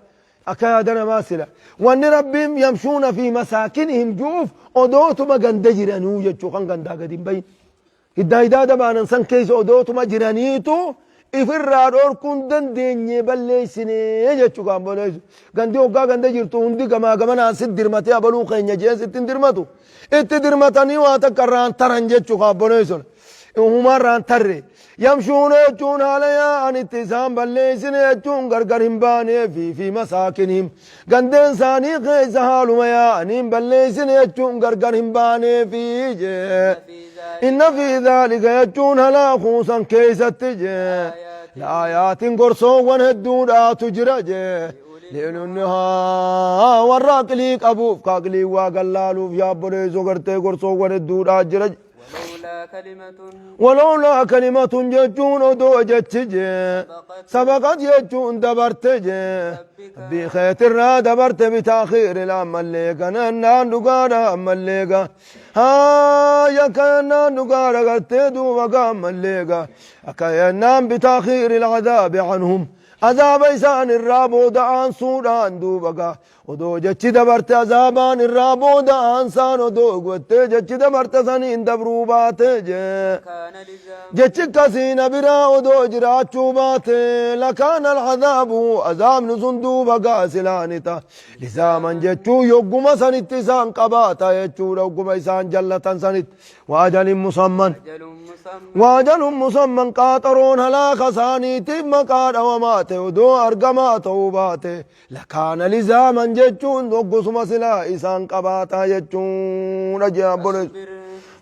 Akka yaada namaa sila. Wanni rabbiin yamshuuna fi masaakinihim ju'uuf odootuma ganda jiranuu jechuu kan gandaa gadi hin bahin. Hiddaa hidaada baanan san keessa odootuma jiraniitu Ifirraa dhoorkuun dandeenye balleessine jechuu kan boleessu. Gandi hoggaa ganda jirtu hundi gamaa gamanaan sit dirmatee abaluu keenya jeen sitti hin dirmatu. Itti dirmatanii waa takka irraan taran jechuu kan boleessu. Humarraan tarre. Yamshuuna jechuun haala yaa'an itti isaan balleessine jechuun gargar hin baanee fi masaakinihim. Gandeen isaanii keessa haaluma yaa'aniin balleessine jechuun gargar hin baanee fi jee. Inna fi dhaalika jechuun halaakuu san keessatti jee. Laayaatiin gorsoowwan hedduudhaatu jira jee. Li'ilunnihaa warra aqlii qabuuf ka aqlii waa gallaaluuf yaabboleessoo gartee gorsoowwan hedduudhaa jira. ولولا كلمة ولولا كلمة jechuun odoo jechi jee. Sabaqat jechuun dabarte jee. Rabbii keetirraa dabarte bitaakiiri ammallee kanannaan dhugaadha ammallee ga. Haaya kanannaan dhugaadha gartee duuba ga ammallee ga. Akka yennaan bitaakiiri alcadaabi canhum. Azaaba isaan irraa booda aansuudhaan duuba ga. Odoo jechi dabarte azaabaan irraa booda aansaan odoo gottee jechi dabarte saniin dabruu baate jee. كان لزاما Jechi kasiina biraa odoo jiraachuu baate lakaana alcadaabu azaabni sun duuba gaasilaanita lizaaman jechuu yogguma sanitti isaan qabaata jechuudha yogguma isaan jallatan sanitti waajalin musamman أجل مسمى waajalun musamman qaaxaroon halaaka isaaniitiif maqaa dhawamaa ta'e odoo argamaa ta'uu baate lakaana lizaaman jechuun yoggusuma silaa isaan qabaata jechuudha jee abboleessu.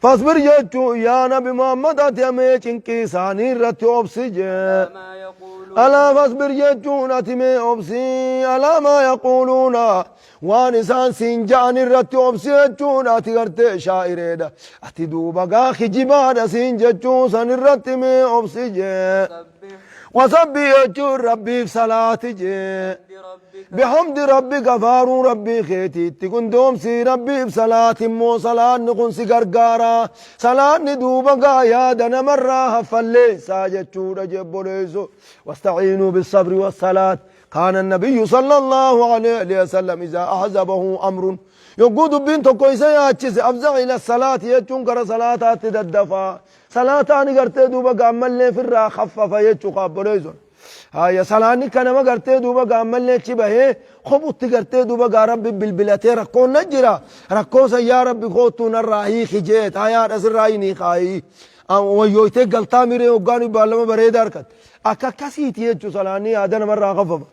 اصبر Fasbir jechuun yaa nabi Muhammad ati amee cinqii isaanii irratti obsi jee. ما يقولون Alaa fasbir jechuun ati mee obsi alaa maa yaquuluuna waan isaan siin ja'an irratti obsi jechuun ati gartee shaa'ireedha. Ati duuba gaa kijibaadha siin jechuun san irratti mee obsi jee. سبح Wasabbi jechuun rabbiif salaati jee. بربك بحمد ربك فارو ربي خيتي تكون دومسي ربي بصلاة مو صلاة نكون سيغرغارا صلاة ندوبا يا دنا مرة فلي ساجد شورا جبوليزو واستعينوا بالصبر والصلاة كان النبي صلى الله عليه وسلم إذا أحزبه أمر يقود بنت كويسة يا أفزع إلى الصلاة يجون كرا صلاة تددفا صلاة أنا قرتي دوبا قامل لي في الرا خفف يجو قابوليزو Haya salaanni kanama gartee duuba gaammallee achi bahee kophutti gartee duuba gaa rabbi bilbilatee rakkoon na jira rakkoo san yaa rabbi koottuu narraa hiiki jee taayaadha sirraa hin hiikaayii wayyooytee galtaa miree hoggaan baallama bareeda harkatte akka akkasiiti jechuu salaanni yaada namarraa kafafa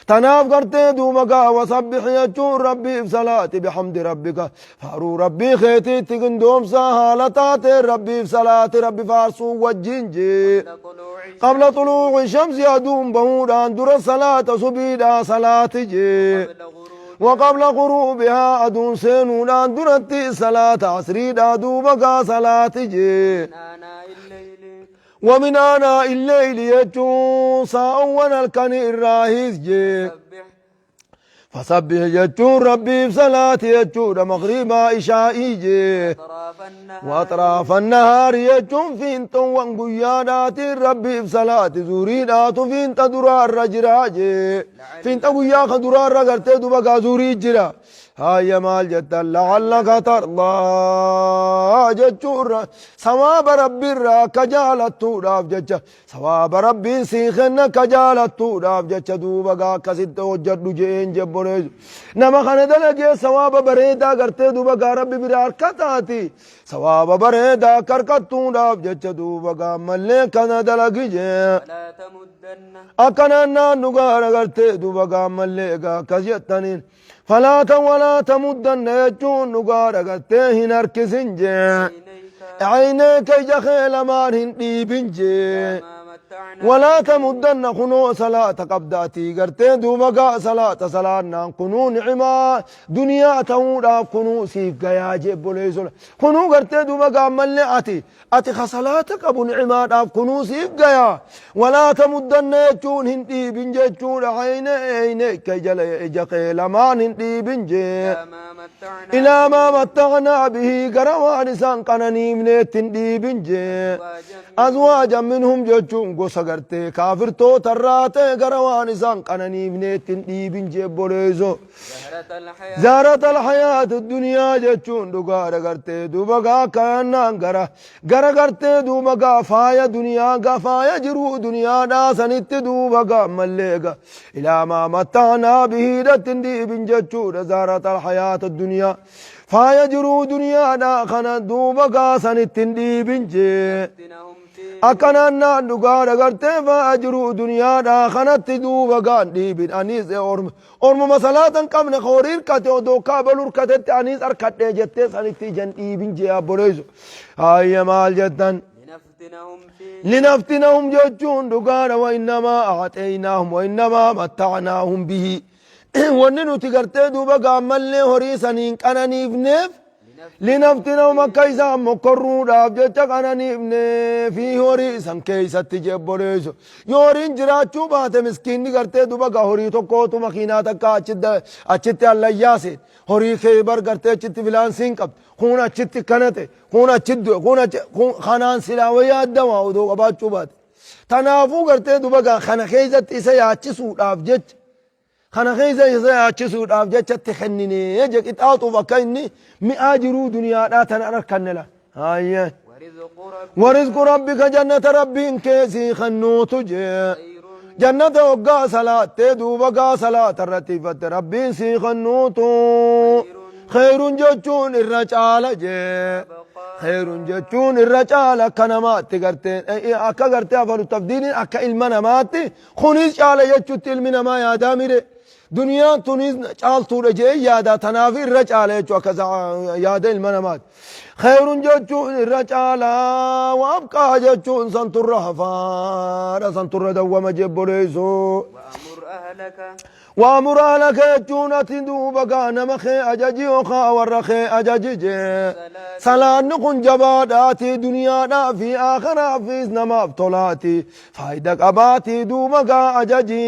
tanaaf gartee duuba gaa wasabbix jechuun rabbiif salaati bihamdi rabbika faaruu rabbii keetiitti qindoomsaa haala taatee rabbiif salaati rabbi faarsuu wajjin jee. قبل طلوع قبل طلوع الشمس يدوم بهودان در الصلاة سبيدا صلاة جي قبل غروب وقبل غروبها أدون سينودان درتي صلاة عصري دوبك صلاة جي آناء الليل ومن آناء الليل يجون ساء الكني الراهيز جي سبح فسبح يجون ربي بصلاة يجون مغربا إشائي جي أطراف النهار وأطراف النهار يجون فين طوان قيادات ربي بصلاة زوريدات فين تدرار رجراجي فين تقويا خدرار رغرتي دبقا زوري جرا هاي مال جدا لعلك ترضى جتشور ثواب ربي را كجالت راف جتش ثواب ربي سيخن كجالت راف جتش دوبقا كسيت وجد جين جبريز نما خنا دلجي ثواب بريدا غرتي دوبقا ربي برار كتاتي ثواب بريدا كركتو راف جتش دوبقا ملي كنا دلجي ولا تمدن akkanannaan dhugaadha gartee duuba gaammallee egaa akkas jettaniin falaata walaa tamuddanna jechuun dhugaadha gartee hin harkisin jee عينيك عينيك ija kee lamaan hin dhiibin jee ما متعنا ولا تمدن كنو صلاة قبضاتي قرتي دوبا قا صلاة صلاة كنو نعمة دنيا تهودا كنو سيف قيا جيب ليزول كنو قرتي دوبا قا ملي أتي خصلاة قبو نعمة داف كنو سيف قيا ولا تمدن يجون هندي بنججون عيني عيني كي جل إجا لمان هندي بنجي ما متعنا إلى ما متعنا به قروان سان قناني من تندي بنجي أزواجا أزواجا منهم جتون Gosa gartee kaafirtoota irraa ta'e gara waan isaan qananiifneetti hin dhiibin jeebboleeso. زهرة الحياة زهرة الحياة الدنيا jechuun dhugaadha gartee duuba gaa akkannaan gara gara gartee duuba gaa faaya duniyaa gaa faaya jiruu duniyaadhaa sanitti duuba gaa ammallee gaa إلى ما متعنا به dhatti hin dhiibin jechuudha. زهرة الحياة الدنيا faaya jiruu duniyaadhaa kana duuba gaa sanitti hin dhiibin jee. لنفتنهم فيه. Akkanaan naan dhugaadha gartee faaya jiruu duniyaadhaa kanatti duuba gaan dhiibin. Anis orma ormuma salaata hin qabne horii hirkate odoo kaabalu hirkatetti anis harkadhee jettee sanitti ijaan dhiibin jee abboleessu. Hayya, maal jettan? لنفتنهم فيه. لنفتنهم jechuun dhugaadha. وإنما أعطيناهم وإنما متعناهم به, wanni nuti gartee duuba gaammallee horii saniin qananiifneef لنفتنهم, akka isaan mokkorruudhaaf jecha qananiifne fi horii san keeysatti jebboleessu. Yoo horiin jiraachuu baate miskiinni gartee duuba gaa horii tokkootu makiinaa takka achitti allayyaaseen horii kee bar gartee achitti filaansiin qabdi, kun achitti kanate, kun achitti du'e, kun achi kun kanaan silaa wayyaa addamaa odoo qabaachuu baate. Tanaafuu gartee duuba gaa kana keeysatti isa yaachisuudhaaf jecha, kana keessa isa yaachisuudhaaf jechatti kenninee je, qixaaxuuf akka inni mi'aa jiruu duniyaadhaa tana arkanne la. Hayyee. ورزق ربك ورزق ربك, jannata rabbiin keessii kennuutu jee. خير. Jannata hoggaa salaattee duuba gaa salaata irratti iffatte rabbiin sii kennuutu خير jechuun irra caala jee. خير jechuun irra caala akka namaatti gartee akka gartee أفعل تفضيل akka ilma namaatti kunis caala jechuutti ilmi namaa yaadaa mire. Duniyaan tunis caaltuudha jee yaada, tanaaf irra caala jechuu akka yaada ilma namaatti. خير jechuun irra caala, وأبقى jechuun santurra hafaadha, santurra dawwama jebboleessoo. وأمر أهلك وأمر أهلك jechuun ati duuba gaa nama kee ajaji yookaan warra kee ajaji jee. Salaanni kun jabaadhaati, duniyaadhaa fi aakhiraafis namaaf tolaati, faayida qabaati, duuba gaa ajaji.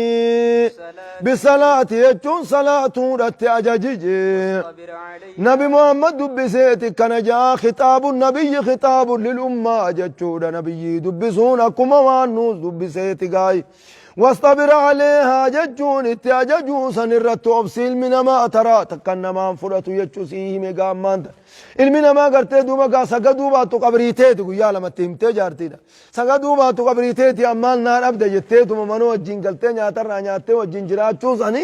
بالصلاة jechuun salaatuudhatti ajaji jee. واصطبر عليها. Nabi Muhammad dubbiseeti kana jaa. خطاب النبي خطاب للأمة jechuudha. Nabiyyi dubbisuun akkuma waan nuus dubbiseeti gaayi. واصطبر عليها jechuun itti ajajuu san irratti obsi. Ilmi namaa taraa takkan namaan fudhatu jechuu sii hime gaammaan tan. Ilmi namaa gartee duuba gaa sagaduu baattu qabrii teeti guyyaa lamatti himtee jaartiidha. Sagaduu baattu qabrii teeti ammaan naa dhabde jetteetuma mana wajjin galtee nyaatarraa nyaattee wajjin jiraachuu sani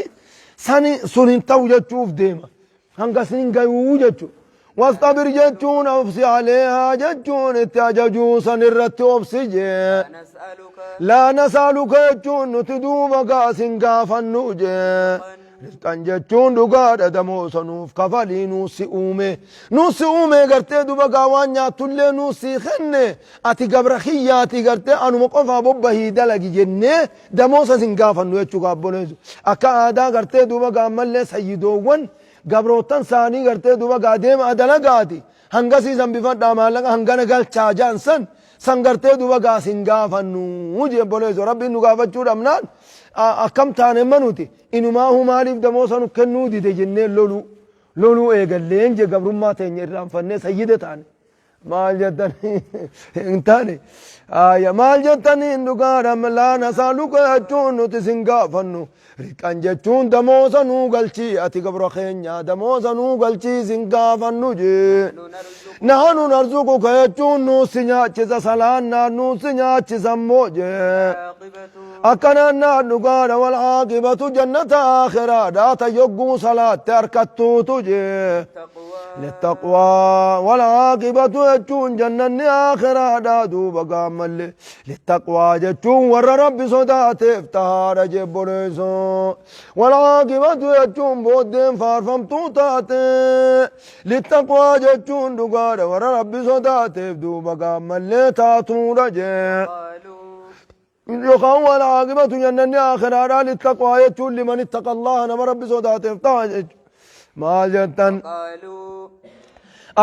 sani sun hin ta'u jechuuf deema. Hanga sin gayuu jechu. واصطبر jechuun obsi, عليها jechuun itti ajajuu san irratti obsi jee. نسألك لا نسألك jechuun nuti duuba gaasin gaafannu jee. رزقا jechuun dhugaadha damoosa nuuf kafalii, nuus si uume, nuus si uume gartee duba gaa waan nyaattullee nuus si kenne, ati gabra kiyyaati gartee anuma qofaa bobbahii dalagi jennee damoosa sin gaafannu jechuu gaabboleessu. Akka aadaa gartee duba gaa ammallee sayyidoowwan gabroottan saanii gartee duba gaa deema dalagaati hangasiisan bifadhaa maallaqa hangana galchaa jaan san san gartee duba gaa sin gaafannu jebboleessu. Rabbiin nu gaafachuu dhabnaan akkam taane manuti inumaahu maaliif damoosa nu kennuu dide jennee loluu loluu eegalleen je. Gabrummaa teenya irraanfannee sayyida taane. Maal jettanii hin taane? Aya, maal jettanii? Dhugaadha. لا نسألك jechuun nuti sin gaafannu. رزقا jechuun damoosa nuu galchii, ati gabra keenya damoosa nuu galchii sin gaafannu jee. نحن نرزقك. نحن نرزقك jechuun nuu si nyaachisa, salaannaa nuu si nyaachisa immoo jee. عاقبة Akkanaan naan dhugaadha. والعاقبة jannata aakhiraadha ta yogguu salaatte harkattuutu jee. تقوى. للتقوى. والعاقبة jechuun jannanni aakhiraadha duuba gaammallee للتقوى jechuun warra rabbi sodaateef tahaadha jebboleeso. والعاقبة jechuun booddeen faarfamtuu taate. للتقوى jechuun dhugaadha warra rabbi sodaateef duuba gaammallee taatuudha jee. قالوا Yookaan والعاقبة jannanni aakhiraadha للتقوى jechuun لمن اتقى الله, nama rabbi sodaateef ta'a jechuudha. Maal jettan? قالوا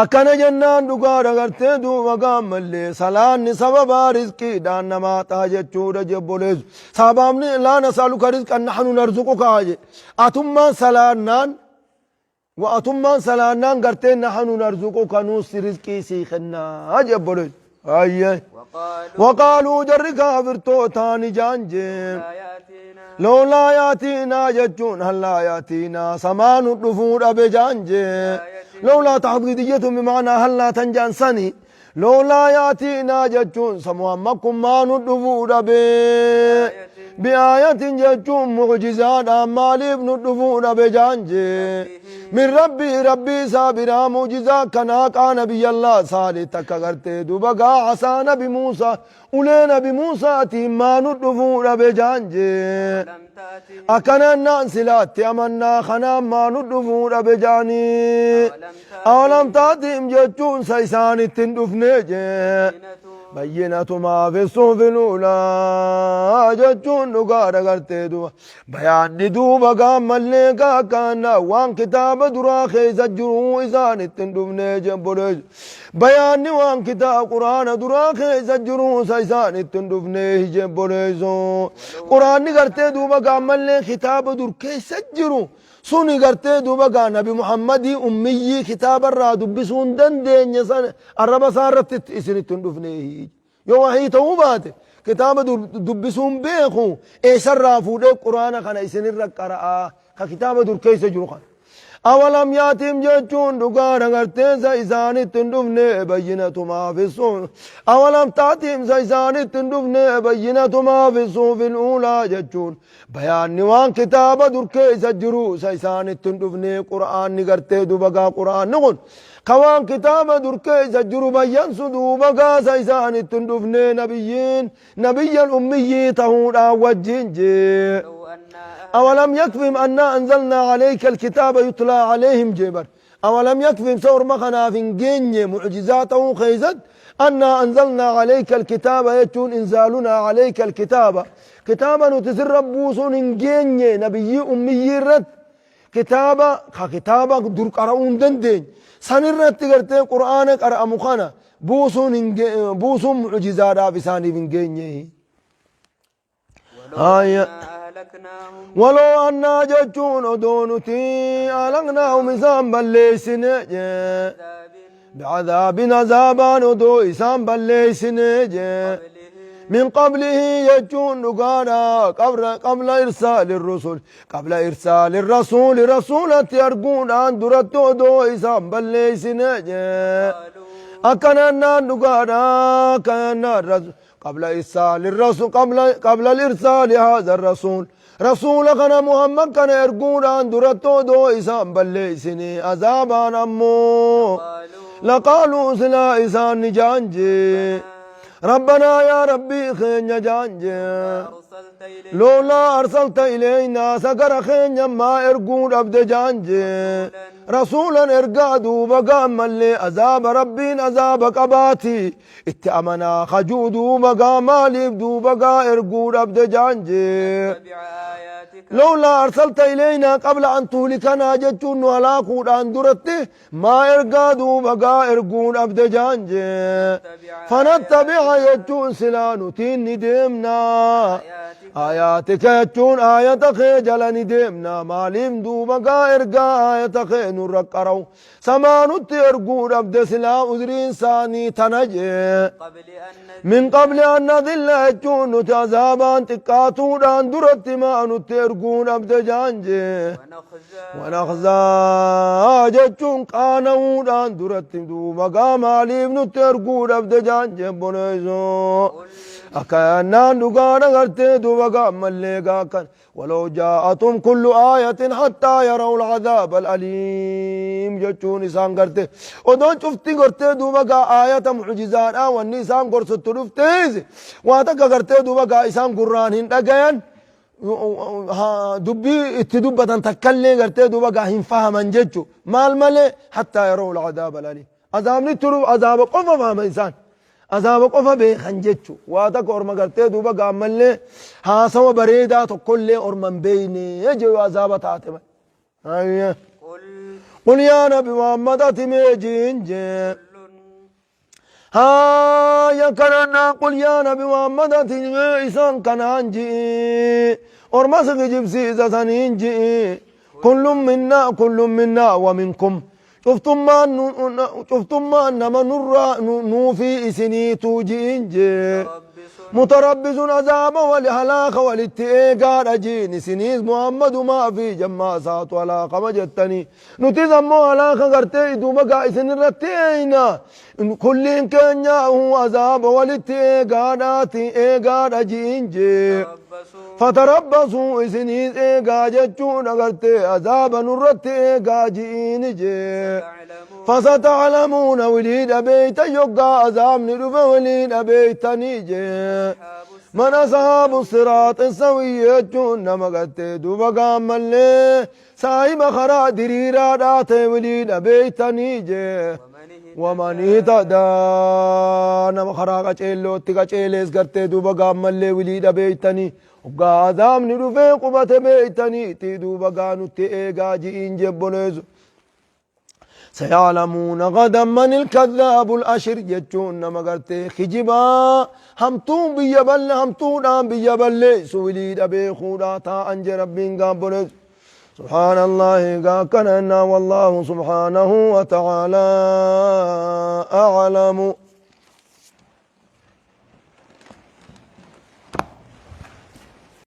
Akkana jennaan dhugaadha gartee duuba gaammallee salaanni sababaa rizqiidhaan namaa ta'a jechuudha jebboleessu. Sababni لا نسألك رزقا نحن نرزقك je. Atummaan salaannaan wa atummaan salaannaan gartee نحن نرزقك nuusi rizqii sii kennaa jebboleessu. Ayyee. وقالوا Waqaaluu jarri kaafirtootaa ni jaan jee. لا يأتينا Lawlaa yaatiinaa jechuun hallaa yaatiinaa samaanu dhufuu dhabe jaan jee. Lawlaa taxdiidiyyatu bimaanaa hallaa tan jaan sani. Lawlaa yaatiinaa jechuun sa Muhammad kun maanu dhufuu dhabe. Bi'aayatin jechuun mucjizaadhaan maaliif nu dhufuu dhabe jaan jee. Min rabbii rabbii isaa biraa mucjizaa kanaa qaa nabiyyallaa saalih takka gartee duba gaa asaa nabi Muusaa ulee nabi Muusaatiin maa nu dhufuu dhabe jaan jee. لم تأتهم Akkanaan naan silaatti amannaa kanaan maa nu dhufuu dhabe jaanii. أولم Awalam taatihim jechuun sa isaanitti hin dhufne jee. تأتهم Bayyinatu maa fi suufi luulaa jechuun dhugaadha gartee duuba. Bayaanni duuba gaammallee kaakkaannaa waan kitaaba duraa keessa jiruu isaanitti hin dhufne jebboleessu. Bayaanni waan kitaaba quraana duraa keessa jiruu isa isaanitti hin dhufne jebboleessu. Quraanni gartee duuba gaammallee kitaaba dur keessa jiru. Suni gartee duuba gaa nabi Muhammadii ummiyyii kitaaba irraa dubbisuu hin dandeenye sana arraba isaa irratti isinitti hin dhufne. Yoo wahii ta'uu baate kitaaba dubbisuu hin beeku eessarraa fuudhee quraana kana isinirra qara'aa ka kitaaba dur keessa jiru kana. Awalam yaatiim jechuun dhugaadha garteensa isaanitti hin dhufne bayyinatu maa fi suuf. Awalam taatiimsa isaanitti hin dhufne bayyinatu maa fi suufil uulaa jechuun bayaanni waan kitaaba dur keessa jiru isa isaanitti hin dhufne qura'aanni gartee duuba gaa qura'aanni kun ka waan kitaaba dur keessa jiru bayyansu duuba gaasa isaanitti hin dhufne nabiyyiin nabiyyan ummiyyii tahuudhaan wajjin jee. لو أنا أولم يكفهم أنا أنزلنا عليك الكتاب يتلى عليهم جبر أولم يكفهم سور مخنا في جن معجزاته خيزت أنا أنزلنا عليك الكتاب يتون إنزالنا عليك الكتاب كتابا نتسر ربوسون جن نبي أمي رد كتابا كتابا در قرؤون دندين سنرت قرتي قرآن قرأ مخانا بوسون بوسون معجزات في ساني في ولو آية. أنا أهلكناهم ولو أنا جتون أدونتي ألقناهم إسان بليسن بعذاب بعذاب عذابا ندو إسان بليسن قبلهم من قبله يجون نقانا قبل إرسال الرسل قبل إرسال الرسول رسولة يرقون أن درتو دو إسان بليسن قالوا أكننا نقانا كنا الرسول قبل إرسال الرسول قبل الإرسال هذا الرسول رسول كان محمد كان يرقون أن درتو دو إسان بليسني عذابا أمو قالوا لقالوا سلا إسان جانجي ربنا يا ربي خين جانجي أرسلت إلينا لولا أرسلت إلينا سكر خين ما إرقون أبد جانجي رسولا إرقادوا بقام اللي عذاب ربين عذاب قباتي اتأمنا خجودوا بقى مالي بدو بقى إرقون أبد جانجي تبع آياتك لولا أرسلت إلينا قبل أن تهلكنا جتون ولا أن درته ما إرقادوا بقى إرقون أبد جانجي تبع فنتبع يجون سلا نتين ندمنا آياتك آياتك يجون آياتك جل ندمنا مالم دوبا إرقا آياتك نرقرو سما نتي إرقون أبد سلا أذرين ساني تنجي قبل أن من قبل أن نذل يجون تعذابا تقاتون أن درت ما نتي إرقون أبد جانجي ونخزى ونخزى جتون قانون أن درت دوبا قاماليف نتي إرقون أبد جانجي بنيزو قل أكأننا نقانا غرتي دوبا قام اللي قاكن ولو جاءتهم كل آية حتى يروا العذاب الأليم جتون إسان غرتي ودون شفتي غرتي دوبا قا آية معجزات واني إسان غرست رفتيز واتك غرتي دوبا قا إسان قرانين دقيان dubbii itti dubbatan takkallee gartee duuba gaa hin fahaman jechu maal malee hattaa yeroo alcadaaba alaliim azaabni turu azaaba qofa fahama isaan azaaba qofa beekan jechu waa takka orma gartee duuba gaa ammallee haasawa bareedaa tokkollee orma hin beeyne jechu azaaba taate male قل قل يا نبي محمد أتمي جين كل هايا كنانا قل يا نبي محمد أتمي إسان كنان جي أرمسك جبسي سنين جي كل منا كل منا ومنكم Cuftummaan cuftummaan nama nurraa nuufii isiniituu ji'iin jee. Mutarabbisun azaaba wali halaaka walitti eegaadha jiin isiniis Muhammadumaa fi jammaa isaatu halaakama jettanii nutis ammoo halaaka gartee duuba gaa isinirratti eeyna kulliin keenyaa'u azaaba walitti eegaadhaati eegaadha ji'iin jee. Fatarabbasuu isiniis eegaa jechuudha gartee azaaba nurratti eegaa ji'iini jee. Fasata'lamuuna wilii dhabeeytan yoggaa azaabni dhufe wilii dhabeeytanii jee. Man asaabu siraaxi sawiyyi jechuun nama gartee duuba gaammallee saahiba karaa diriiraadhaa ta'e wilii dhabeeytanii jee. Waman ihtadaa nama karaa qaceellootti qaceelees gartee duuba gaammallee wilii dhabeeytanii hoggaa azaabni dhufee qubate beeytanii itti duuba gaa nutti eegaa ji'iin jebboleessu. سيعلمون غدا من الكذاب الأشر جتشون نما غرتي خجبا همتون بيا بل همتون آم بيا بل سولي أبي خودا تا أنج ربين قابل سبحان الله كان والله سبحانه وتعالى أعلم.